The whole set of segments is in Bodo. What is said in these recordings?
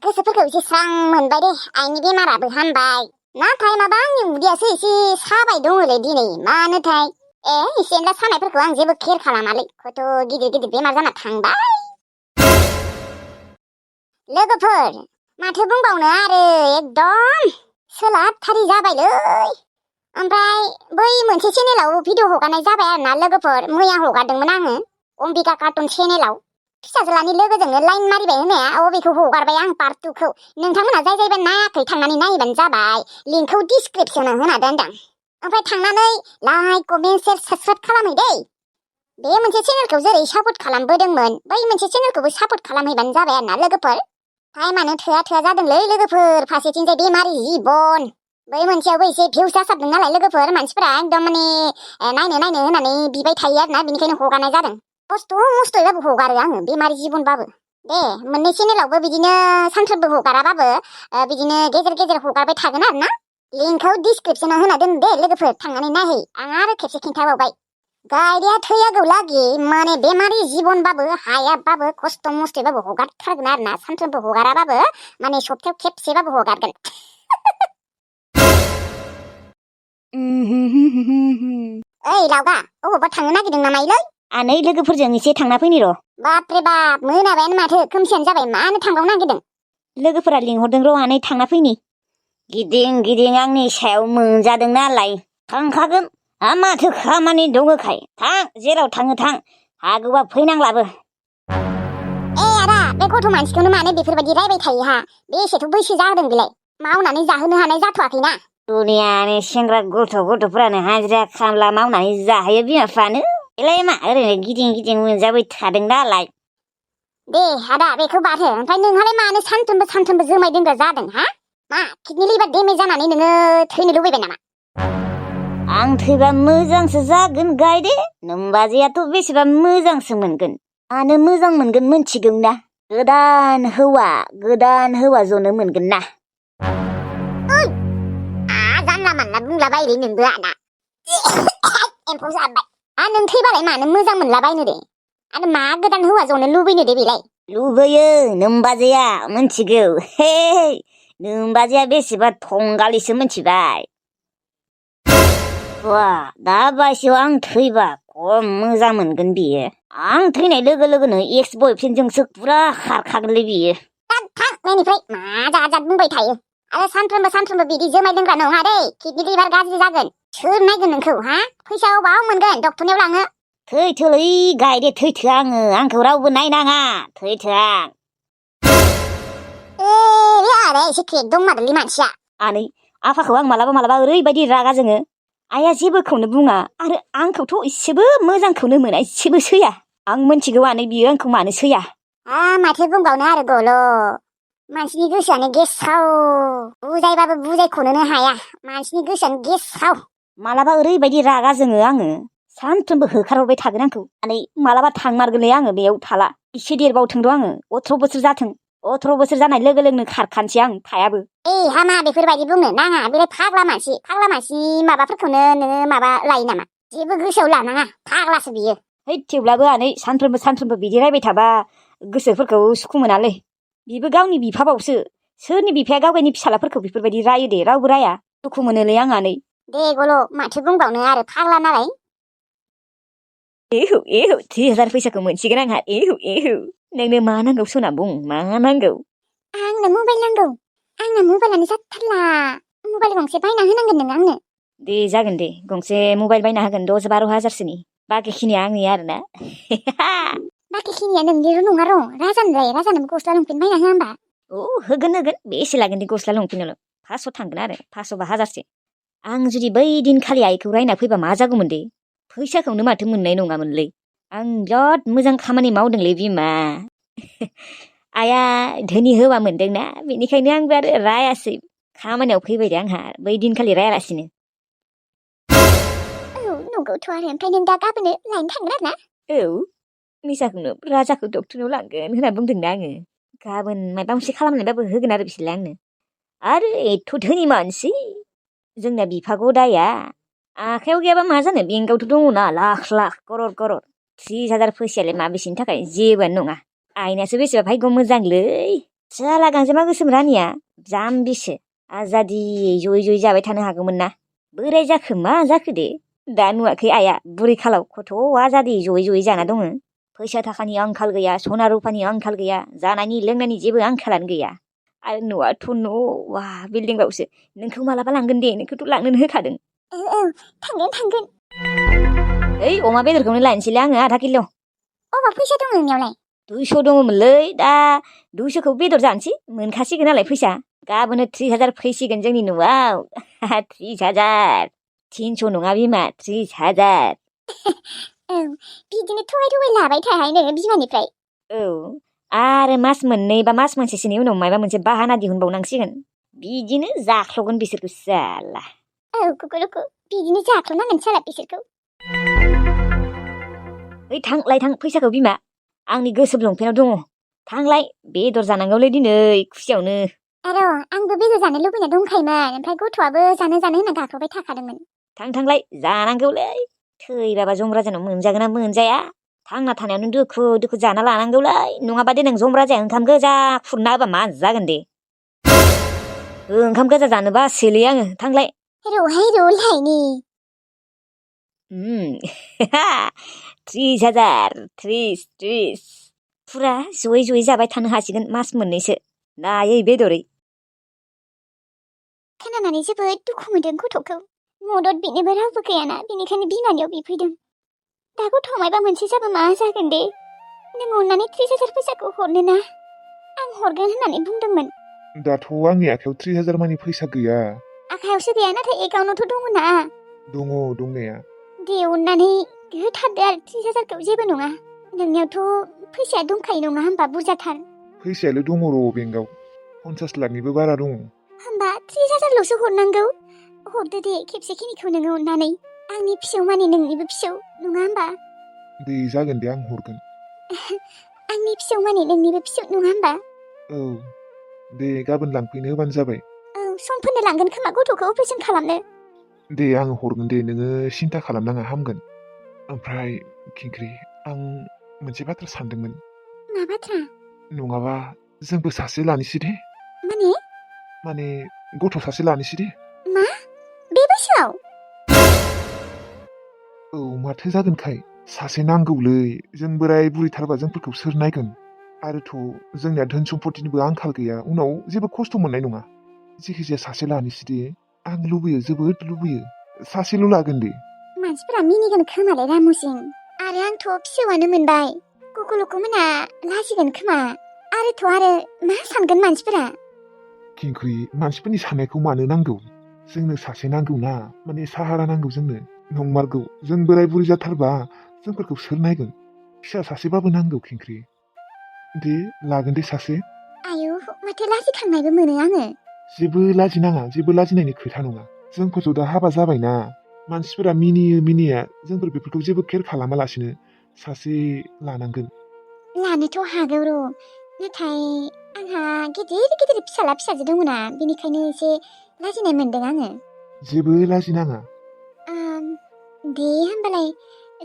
गोसोफोरखौ एसे स्रां मोनबाय दे। आइनि बेमाराबो हामबाय। नाथाय माबा आंनि उदैयासो एसे साबाय दङलै दिनै। मानोथाय? एसे एनला सानायफोरखौ आं जेबो केयार खालामालै। खथ' गिदिर गिदिर बेमार जाना थांबाय। लोगोफोर, माथो बुंबावनो आरो एकदम सोलाबथारि जाबायलै। ओमफ्राय बै मोनसे चेनेलाव भिडिअ हगारनाय जाबाय आरोना लोगोफोर। मैया हगारदोंमोन आङो अम्बिका कार्टुन चेनेलाव। फिसाज्लानि लोगोजोंनो लाइन मारिबाय होनाया बेखौ हगारबाय आं पार्ट 2 खौ। नोंथांमोना जाय जायबा नायाखै थांनानै नायबानो जाबाय। लिंकखौ डिसक्रिपसनाव होना दोनदों। ओमफ्राय थांनानै लाइक, कमेन्ट, शेयार, साबस्क्राइब खालामहै दै। बे मोनसे चेनेलखौ जेरै सापर्ट खालामबोदोंमोन बै मोनसे चेनेलखौबो सापर्ट खालामहैबानो जाबाय आरोना लोगोफोर। टाइमानो थोआ जादोंलै लोगोफोर। फारसेथिंजाय बेमारि जिबन। बै मोनसेयावबो एसे भिउस जासाबदों नालाय लोगोफोर। मानसिफोरा एकदम माने नायनो होननानै बिबाय थायो आरोना, बेनिखायनो हगारनाय जादों। खस्थ' मस्थ'यैबाबो हगारो आङो, बेमारि जिबनबाबो। दे मोननै चेनेलावबो बिदिनो सानफ्रोमबो हगाराबाबो बिदिनो गेजेर गेजेर हगारबाय थागोन आरोना। लिंकखौ डिसक्रिपसनाव होना दोन दे लोगोफोर, थांनानै नायहै। आं आरो खेबसे खिन्थाबावबाय, गायदेया थैयागौलागि माने बेमारि जिबनबाबो हायाबाबो खस्थ' मस्थ'यैबाबो हगारथारगोन आरोना। सानफ्रोमबो हगाराबाबो माने सप्तायाव खेबसेबाबो हगारगोन। ओइ लावगा, अबावबा थांनो नागिरदों नामालै? आनै लोगोफोरजों एसे थांना फैनि र'। बाप्रे बाप, मोनाबायानो माथो, खोमसियानो जाबाय। मानो थांबावनो नागिरदों? लोगोफोरा लिंहरदों र' आनै, थांना फैनि। गिदिं गिदिं आंनि सायाव मोनजादों नालाय थांखागोन। माथो खामानि दङखाय थां, जेराव थाङो थां, हागौबा फैनांलाबो। आदा, बे गथ' मानसिखौनो मानो बेफोरबायदि रायबाय थायो हा? बेसेथ' बैसो जादों बेलाय, मावनानै जाहोनो हानाय जाथ'वाखैना। दुनियानि सेंग्रा गथ'फोरानो हाजिरा खामला मावनानै जाहोयो बिमा बिफानो। बेलाय मा ओरैनो गिदिं गिदिं मोनजाबाय थादों नालाय। दे आदा, बेखौ बाद हो। ओमफ्राय नोंहालाय मानो सानफ्रोमबो जोमाय दोनग्रा जादों हा? मा किडनि लिभार डेमेज जानानै नोङो थैनो लुबैबाय नामा? आं थैबा मोजांसो जागोन गायदे। नोमबाजैयाथ' बेसेबा मोजांसो मोनगोन। मानो मोजां मोनगोन मोनथिगौ ना? गोदान हौवा जनो मोनगोन ना। जानला मानला बुंलाबायलै नोंबो आदा। एम्फौ जाबाय। नों थैबालाय मानो मोजां मोनलाबायनो दे? आरो मा गोदान हौवा जनो लुबैनो दे बेलाय? लुबैयो नोमबाजैया, मोनथिगौ। हे नोमबाजैया बेसेबा थंगालिसो, मोनथिबाय? दा बायसेयाव आं थैबा खम मोजां मोनगोन बियो। आं थैनाय लोगो लोगोनो एक्स बयफ्रेन्डजोंसो फुरा खारखागोनलै बियो। थां नोंनिफ्राय मा जात बुंबाय थायो? आरो सानफ्रोमबो बिदि जोमाय लोंग्रा नङा दै। किडनि लिभार गाज्रि जागोन। सोर नायगोन नोंखौ हा? फैसा अबाव मोनगोन डक्टरनियाव लाङो? थैथोलै गायदे, थैथो आङो। आंखौ रावबो नायनाङा, थैथो आं। बे आदाया एसे केक दंमारोलै मानसिया। आनै, आफाखौ आं मालाबा ओरैबायदि रागा जोङो। आइया जेबोखौनो बुङा, आरो आंखौथ' एसेबो मोजांखौनो मोना, एसेबो सैया। आं मोनथिगौ आनै, बियो आंखौ मानो सैया। माथो बुंबावनो आरो गल'। मानसिनि गोसोआनो गेसाव। बुजायबाबो बुजायख'नोनो हाया। मानसिनि गोसोआनो गेसाव। मालाबा ओरैबायदि रागा जोङो आङो, सानफ्रोमबो होखारहरबाय थागोन आंखौ। आनै, मालाबा थांमारगोनलै आङो बेयाव थाला। एसे देरबावथों र' आङो, 18 बोसोर जाथों। 18 बोसोर जानाय लोगो लोगोनो खारखानोसै आं, थायाबो। हामा बेफोरबायदि बुंनो नाङा। बेलाय फाग्ला मानसिनि माबाफोरखौनो नोङो माबा लायो नामा? जेबो गोसोआव लानाङा, फाग्लासो बियो। थेवब्लाबो आनै, सानफ्रोमबो बिदि रायबाय थाबा गोसोफोरखौ सुखु मोनालै। बिबो गावनि बिफाबावसो। सोरनि बिफाया गावगायनि फिसालाफोरखौ बेफोरबायदि रायो दे? रावबो राया। दुखु मोनोलै आं आनै। दे गल', माथो बुंबावनो आरो, फाग्ला नालाय। 3000 फैसाखौ मोनसिगोन आंहा। नोंनो मा नांगौ सना बुं, मा नांगौ? आंनो मबाइल नांगौ। आंना मबाइलानो जाथारला। मबाइल गंसे बायना होनांगोन नों आंनो। दे जागोन दे, गंसे मबाइल बायना होगोन 10-12 हाजारसोनि। बाखिखिनिया आंनि आरोना। बाखिखिनिया नोंनिल' नङा र', राजानोबो गस्ला लंपेन्ट बायना होआ होमबा? होगोन। बेसे लागोन दे गस्ला लंपेन्टआवल'? 500 थांगोन आरो, 500 बा 1000सो। आं जुदि बै दिनखालि आइखौ रायना फैबा मा जागौमोन दे? फैसाखौनो माथो मोननाय नङामोनलै। आं बिराद मोजां खामानि मावदोंलै बिमा। आइया धोनि हौवा मोनदोंना, बेनिखायनो आंबो आरो रायासै। खामानियाव फैबाय दे आंहा, बै दिनखालि रायालासिनो। नंगौथ' आरो, ओमफ्राय नों दा गाबोनो लायनो थांगोन आरो ना? मिसाखौनो राजाखौ डक्टरनाव लांगोन होनना बुंदोंना आङो। गाबोन माबा मोनसे खालामनानैबाबो होगोन आरो बिसोरलाय आंनो। आरो एथ' धोनि मानसि। जोंना बिफा गदाया आखायाव गैयाबा मा जानो, बेंकआवथ' दङना लाख करर। 30,000 फैसायालाय मा बेसेनि थाखाय जेबोआनो नङा। आइनासो बेसेबा भाग्य मोजांलै। जाला गांजेमा गोसोम रानिया जाम्बिसो आजादियै जयै जाबाय थानो हागौमोन ना बोराय जाखो मा जाखो दे दा नुवाखै आइया बुरै खालाव खथ' आजादियै जयै जाना दङ फैसा थाखानि आंखाल गैया सना रुफानि आंखाल गैया जानायनि लोंनायनि जेबो आंखालानो गैया आरो न'आथ' न' वा बिल्डिंबावसो नोंखौ मालाबा लांगोन दे नोंखौथ' लांनोनो होखादों थांगोन ओइ अमा बेदरखौनो लायनोसैलै आङो आधा किल' अबा फैसा दं नोंनियावलाय 200 दङमोनलै दा 200खौ बेदर जानोसै मोनखासिगोन नालाय फैसा गाबोनो 3000 फैसिगोन जोंनि न'आव 30,000 300 नङा बिमा 30,000 औ बिदिनो थगाय लाबाय थाहाय नोङो बिमानिफ्राय औ आरो मास मोननै बा मास मोनसेसोनि उनाव माबा मोनसे बाहाना दिहुनबावनांसिगोन बिदिनो जाख्ल'गोन बिसोरखौ साला औ कुकुरुकु बिदिनो जाख्ल'नांगोन साला बिसोरखौ ओइ थांलाय थां फैसाखौ बिमा आंनि गोसोम लंपेन्टाव दङ थांलाय बेदर जानांगौलै दिनै खुसियावनो आरो आंबो बेदर जानो लुबैना दंखायोमोन ओमफ्राय गथ'आबो जानो होनना गाख्रबाय थाखादोंमोन थांलाय जानांगौलै थैबाबा जमराजानाव मोनजागोन ना मोनजाया थांना थानायावनो दुखु जाना लानांगौलै नङाबा देनां जमराजाया ओंखाम गोजा खुरना होबा मा जागोन दे ओंखाम गोजा जानो बासोलै आङो थांलाय र' लायनि 30,000 30 फुरा जयै जाबाय थानो हासिगोन मास मोननैसो नायै बेदरै खोनानानै जोबोद दुखु मोनदों गथ'खौ मदद बिनोबो रावबो गैयाना बेनिखायनो बिमानियाव बिफैदों दा गथ'आ मायबा मोनसे जाबा मा जागोन दे नों अननानै 30,000 फैसाखौ हरनो ना आं हरगोन होननानै बुंदोंमोन दाथ' आंनि आखायाव 3000 मानि फैसा गैया आखायावसो गैया नाथाय एकाउन्टावथ' दङ ना दङ दंनाया दे अननानै होथारदो आरो 30,000खौ जेबो नङा नोंनियावथ' फैसाया दंखायो नङा होनबा बुरजाथार फैसायालाय दङ र' बेंकआव 50 लाखनिबो बारा दङ होमबा 30,000ल'सो हरनांगौ हरदो दे खेबसेखिनिखौ नोङो अननानै आंनि फिसौ माने नोंनिबो फिसौ नङा होनबा दे जागोन दे आं हरगोन आंनि फिसौ माने नोंनिबो फिसौ नङा होनबा औ दे गाबोन लांफैनो होबानो जाबाय औ समफोरनो लांगोन खोमा गथ'खौ अपारेसन खालामनो दे आं हरगोन दे नोङो सिन्था खालामनाङा हामगोन ओमफ्राय खिंख्रि आं मोनसे बाथ्रा सानदोंमोन मा बाथ्रा नङाबा जोंबो सासे लानोसै दे माने गथ' सासे लानोसै दे मा बे बैसोआव औ माथो जागोनखाय सासे नांगौलै जों बोराय बुरैथारबा जोंफोरखौ सोर नायगोन आरोथ' जोंनिया धोन सम्पतिनिबो आंखाल गैया उनाव जेबो खस्थ' मोननाय नङा जेखिजाया सासे लानोसै दे आं लुबैयो जोबोद लुबैयो सासेल' लागोन दे मानसिफोरा मिनिगोन खोमालाय रामुसिं आरो आंथ' फिसौआनो मोनबाय कुकुलुकु मोना लाजिगोन खोमा आरोथ' आरो मा सानगोन मानसिफोरा खिंख्रि मानसिफोरनि साननायखौ मानो नांगौ जोंनो सासे नांगौ ना माने साहारा नांगौ जोंनो नंमारगौ जों बोराय बुरै जाथारबा जोंफोरखौ सोर नायगोन फिसा सासेबाबो नांगौ खिंख्रि दे लागोन दे सासे आयौ माथो लाजिखांनायबो मोनो आङो जेबो लाजिनाङा जेबो लाजिनायनि खोथा नङा जोंफोरथ' दा हाबा जाबायना मानसिफोरा मिनिया जोंफोर बेफोरखौ जेबो केयार खालामालासिनो सासे लानांगोन लानोथ' हागौ र' नाथाय आंहा गिदिर फिसाला फिसाजो दङना बेनिखायनो एसे लाजिनाय मोनदों आङो जेबो लाजिनाङा दे होमबालाय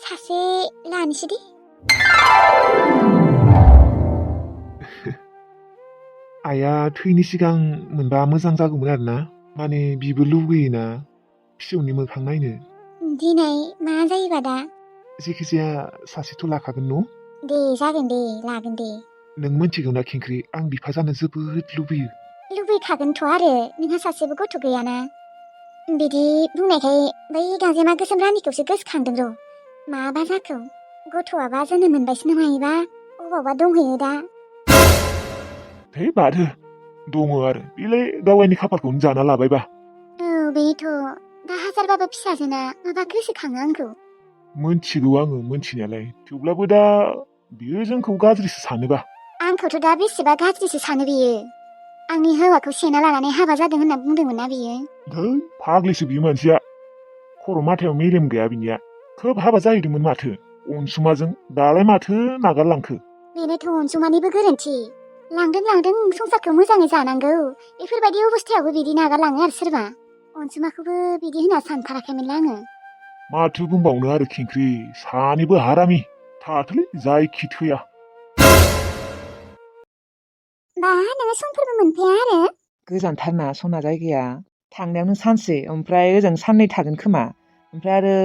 सासे लानोसै दे आइया थैनि सिगां मोनबा मोजां जागौमोन आरोना माने बिबो लुगैयोना फिसौनि मोखां नायनो दिनै मा जायोबा दा जेखिजाया सासेथ' लाखागोन न' दे जागोन दे लागोन दे नों मिथिगौना खिंख्रि आं बिफा जानो जोबोद लुबैयो लुबैखागोनथ' आरो नोंहा सासेबो गथ' गैयाना बिदि बुंनायखाय बै गांजेमा गोसोम रानिखौसो गोसोखांदों र' माबा जाखो गथ'आबा जोनोम मोनबायसो नामायोबा अबावबा दंहैयो दा है बादो दङ आरो बेलाय गावगायनि खाफालखौनो जाना लाबायबा औ बेथ' दा हाजारबाबो फिसाजोना माबा गोसोखाङो आंखौ मोनथिगौ आङो मोनथिनायालाय थेवब्लाबो दा बियो जोंखौ गाज्रिसो सानोबा आंखौथ' दा बेसेबा गाज्रिसो सानो बियो आंनि हौवाखौ सेना लानानै हाबा जादों होनना बुंदोंमोन ना बियो धै फाग्लिसो बियो मानसिया खर' माथायाव मेलेम गैया बिनिया खोब हाबा जाहैदोंमोन माथो अनसुमाजों दालाय माथो नागारलांखो बेनोथ' अनसुमानिबो गोरोन्थि लांदों संसारखौ मोजाङै जानांगौ बेफोरबायदि अबस्थायावबो बिदि नागारलाङो आरो सोरबा अनसुमाखौबो बिदि होनना सानखाराखैमोनला आङो माथो बुंबावनो आरो खिंख्रि सानैबो हारामि थाथोलै जायखि थैया बा नोङो समफोरबो मोनफैया आरो गोजानथारना सना जायगाया थांनायावनो सानसे ओमफ्राय ओजों साननै थागोन खोमा ओमफ्राय आरो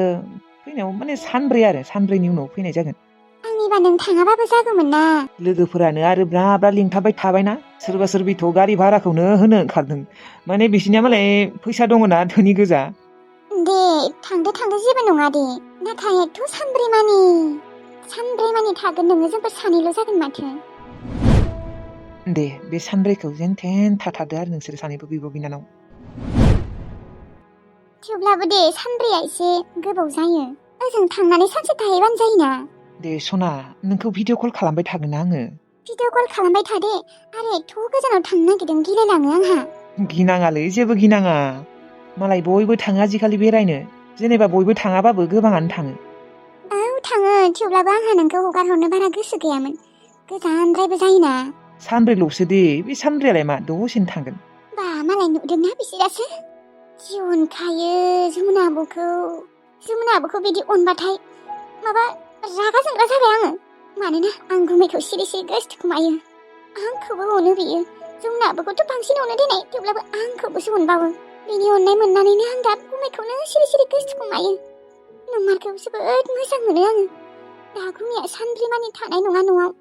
फैनायाव माने सानब्रै आरो सानब्रैनि उनाव फैनाय जागोन आंनिबा नों थाङाबाबो जागौमोन ना लोगोफोरानो आरो ब्रा ब्रा लिंथाबबाय थाबायना सोरबा सोरबिथ' गारि भाराखौनो होनो ओंखारदों माने बिसिनिया मालाय फैसा दङना धोनि गोजा दे थांदो जेबो नङा दे नाथाय एथ' सानब्रै मानि थागोन नोङो जोंफोर सानैल' जागोन माथो दे बे सानब्रैखौ जेन थेन थाथारदो आरो नोंसोर सानैबो बिब' बिनानाव थेवब्लाबो दे सानब्रैया एसे गोबाव जायो ओजों थांनानै सानसे थाहैबानो जायोना दे सना नोंखौ भिडिअ कल खालामबाय थागोन ना आङो भिडिअ कल खालामबाय थादे आरो एथ' गोजानाव थांनो नागिरदों गिलायलाङो आंहा गिनाङालै जेबो गिनाङा मालाय बयबो थाङो आजिखालि बेरायनो जेनेबा बयबो थाङाबाबो गोबाङानो थाङो औ थाङो थेवब्लाबो आंहा नोंखौ हगारहरनो बारा गोसो गैयामोन गोजानद्रायबो जायोना सानब्रैल'सो दे बे सानब्रैयालाय मा दसेनो थांगोन बा मालाय नुदोंना बिसोरासो जि अनखायो जमुना आब'खौ बिदि अनबाथाय माबा रागा जोंग्रा जाबाय आङो मानोना आं गुमैखौ सिरि गोसोथोखुमायो आंखौबो अनो बियो जमुना आब'खौथ' बांसिन अनो देनाय थेवब्लाबो आंखौबोसो अनबावो बिनि अननाय मोननानैनो आं दा गुमैखौनो सिरि गोसोथोखुमायो नोंमारखौ जोबोद मोजां मोनो आङो दा गुमैया सानब्रै मानि थानाय नङा न'आव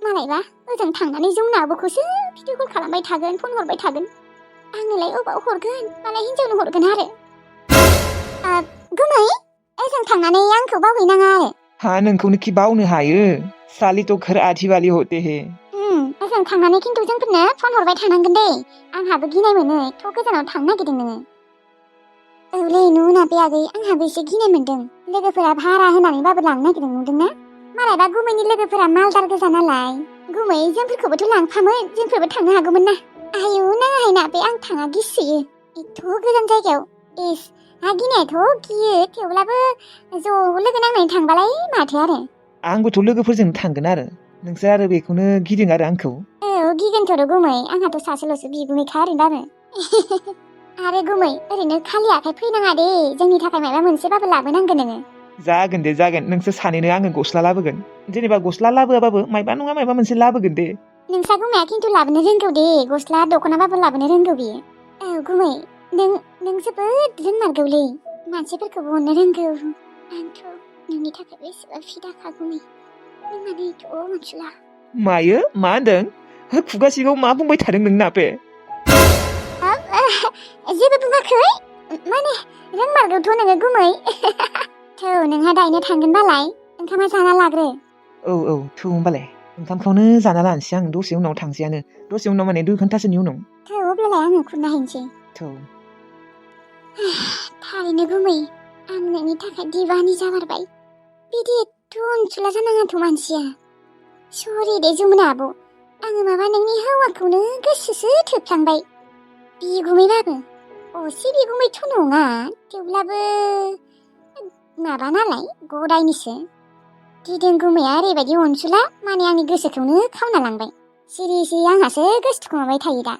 मालायबा ओजों थांनानै जमुना आब'खौसो भिडिअ कल खालामबाय थागोन फन हरबाय थागोन आंनोलाय अबाव हरगोन मालाय हिन्जावनो हरगोन आरो गुमै ओजों थांनानै आंखौ बावहैनाङा आरो हा नोंखौनो खि बावनो हायो साली तो घर आधी वाली होते है ओजों थांनानै खिन्थु जोंफोरनो फन हरबाय थानांगोन दे आंहाबो गिनाय मोनो एथ' गोजानाव थांनो नागिरदों नोङो औलै नुना बे आगै आंहाबो एसे गिनाय मोनदों लोगोफोरा भारा होनानैबाबो लांनो नागिरदों नुदोंना मालायबा गुमैनि लोगोफोरा मालदार गोजा नालाय गुमै जोंफोरखौबोथ' लांफामोन जोंफोरबो थांनो हागौमोन ना आयु नाङाहायना बे आं थाङा गिसोयो एथ' गोजान जायगायाव इस हा गिनायाथ' गियो थेवब्लाबो ज' लोगो नांनानै थांबालाय माथो आरो आंबोथ' लोगोफोरजों थांगोन आरो नोंसोर आरो बेखौनो गिदों आरो आंखौ औ गिगोनथ' गुमै आंहाथ' सासेल'सो बिगुमैखा ओरैनो आरो गुमै ओरैनो खालि आखाइ फैनाङा दे जोंनि थाखाय माबा मोनसेबाबो लाबोनांगोन नोङो जागोन दे जागोन नोंसोर सानैनो आङो गस्ला लाबोगोन जेनेबा गस्ला लाबोआबाबो मायबा नङा मायबा मोनसे लाबोगोन दे नोंसा गुमैया खिन्थु लाबोनो रोंगौ दे गस्ला दख'नाबाबो लाबोनो रोंगौ बियो औ गुमै नों जोबोद रोंमारगौलै मानसिफोरखौबो अननो रोंगौ आंथ' नोंनि थाखाय बेसेबा फिदाखा गुमै नों माने एथ' अनसुला मायो मा होनदों खुगा सिगाव मा बुंबाय थादों नोंना बे जेबो बुङाखै माने रोंमारगौथ' नोङो गुमै थौ नोंहा दायनो थांगोन बालाय ओंखामा जाना लाग्रो औ थौ होमबालाय ओंखामखौनो जाना लानोसै आं दसे उनाव थांसैयानो दसे उनाव माने 2 घन्टासोनि उनाव थौ अब्लालाय आङो खुरना हैनोसै थौ थारैनो गुमै आं नोंनि थाखाय दिवानि जामारबाय बिदि एथ' अनसुला जानाङाथ' मानसिया सरि दे जमुना आब' आङो माबा नोंनि हौवाखौनो गोसोसो थोफ्लांबाय बिगुमैबाबो असे बिगुमैथ' नङा थेवब्लाबो माबा नालाय गदायनिसो गिदों गुमैया ओरैबायदि अनसुला माने आंनि गोसोखौनो खावना लांबाय सिरि आंहासो गोसोथोखुमाबाय थायो दा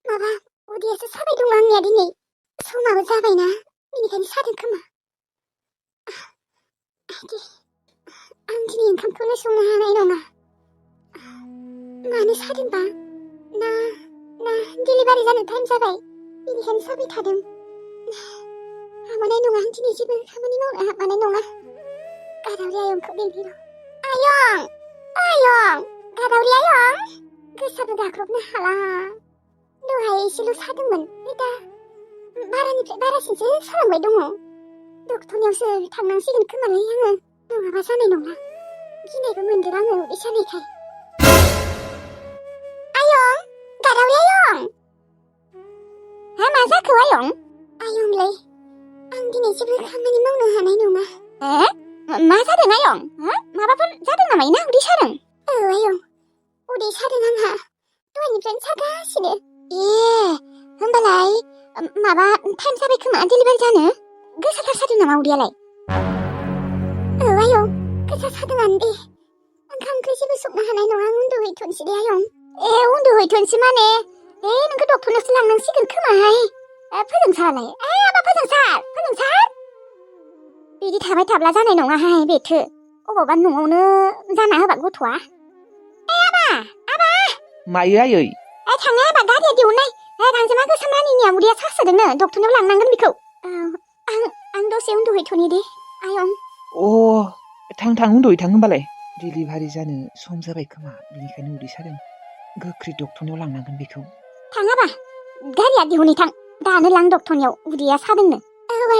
माबा उदैयासो साबाय दं आंनिया दिनै समाबो जाबायना बेनिखायनो सादों खोमा आं दिनै ओंखामखौनो संनो हानाय नङा मानो सादोंबा ना डिलिभारि जानो टाइम जाबाय बेनिखायनो साबाय थादों हामानाय नङा आं दिनै जेबो खामानि मावनो हामानाय नङा गादावरि आयंखौ लेंहैर आयं गादावरि आयं गोसाबो गाख्रबनो हाला दहाय एसेल' सादोंमोन दा बारानिफ्राय बारासिनसो सालांबाय दङ डक्टरनियावसो थांनांसिगोन खोमालै आङो नङाबा जानाय नंला गिनायबो मोनदों आङो उदै सानायखाय आयं गादावरि आयं मा जाखो आयंलै आं दिनै जेबो खामानि मावनो हानाय नङा मा जादों आयं माबाफोर जादों नामा ना उदै सादों औ आयं उदै सादों आंहा दहायनिफ्रायनो सागासिनो होमबालाय माबा टाइम जाबाय खोमा डिलिभारि जानो गोसाथार सादों नामा उदैयालाय औ आयं गोसा सादोंआनो दे ओंखाम ओंख्रि जेबो संनो हानाय नङा आं उन्दुहैथ'नोसै दे आयं उन्दुहैथ'नोसै माने नोंखौ डक्टरनावसो लांनांसिगोन खोमाहाय फोजोंसारालाय माबा फोजोंसार बिदि थाबाय थाब्ला जानाय नङाहाय बेथो अबावबा न'आवनो जाना होबा गथ'आ मायो आयै थाङो आबा गारिया दिहुननाय गांजेमा गोसोम रानिनिया उदैया सासोदोंनो डक्टरनाव लांनांगोन बेखौ आं दसे उन्दुहैथ'नि दे आयं थां उन्दुयै थां होमबालाय डिलिभारि जानो सम जाबाय खोमा बेनिखायनो उदै सादों गोख्रै डक्टरनियाव लांनांगोन बेखौ थाङाबा गारिया दिहुनै थां दानो लां डक्टरनियाव उदैया सादोंनो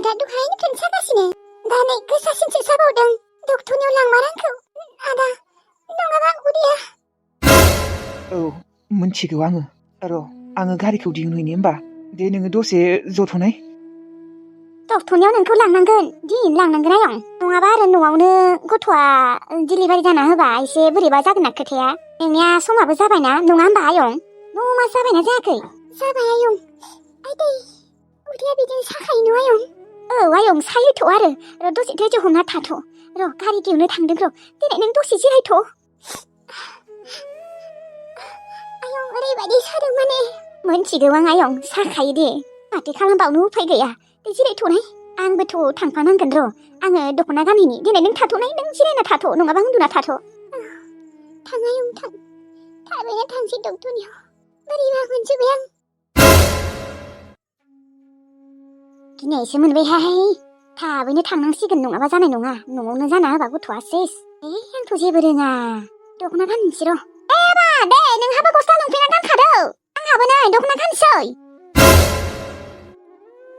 दा दहायनिफ्रायनो सागासिनो दा नै गोसासिनसो साबावदों डक्टरनियाव लांमार आंखौ आदा नङाबा उदैया मोनथिगौ आङो आङो गारिखौ दिहुनहैनि होमबा दे नोङो दसे जथ'नाय डक्टरनियाव नोंखौ लांनांगोन दिनैनो लांनांगोन आयं नङाबा आरो न'आवनो गथ'आ डिलिभारि जाना होबा एसे बोरैबा जागोन ना खोथाया नोंनिया समाबो जाबायना नङा होमबा आयं 9 मास जाबायना जायाखै जाबाय आयं आइदै उदैया बिदिनो साखायो आयं आयं सायोथ' आरो दसे धैर्य हमना थाथ' गारि दिहुननो थांदों दिनै नों दसे जिरायथ' आयं ओरैबायदि सादों माने मोनथिगौ आं आयं साखायो दे माथो खालामबावनो उफाय गैया दे जिरायथ'नाय आंबोथ' थांफानांगोन आङो दख'ना गानहैनि दिनै नों थाथ'नाय नों जिरायना थाथ' नङाबा उन्दुना थाथ' थां आयं थां थाबैनो थांसै डक्टरनियाव बोरैबा मोनजोब्बाय आं गिनायसो मोनबायहाय थाबैनो थांनांसिगोन नङाबा जानाय नङा न'आवनो जाना होबा गथ'आ सेस आंथ' जेबो रोङा दख'ना गाननोसै दे नोंहाबो गस्ला लंपेन्ट गानखादो आंहाबो नै दख'ना गानसै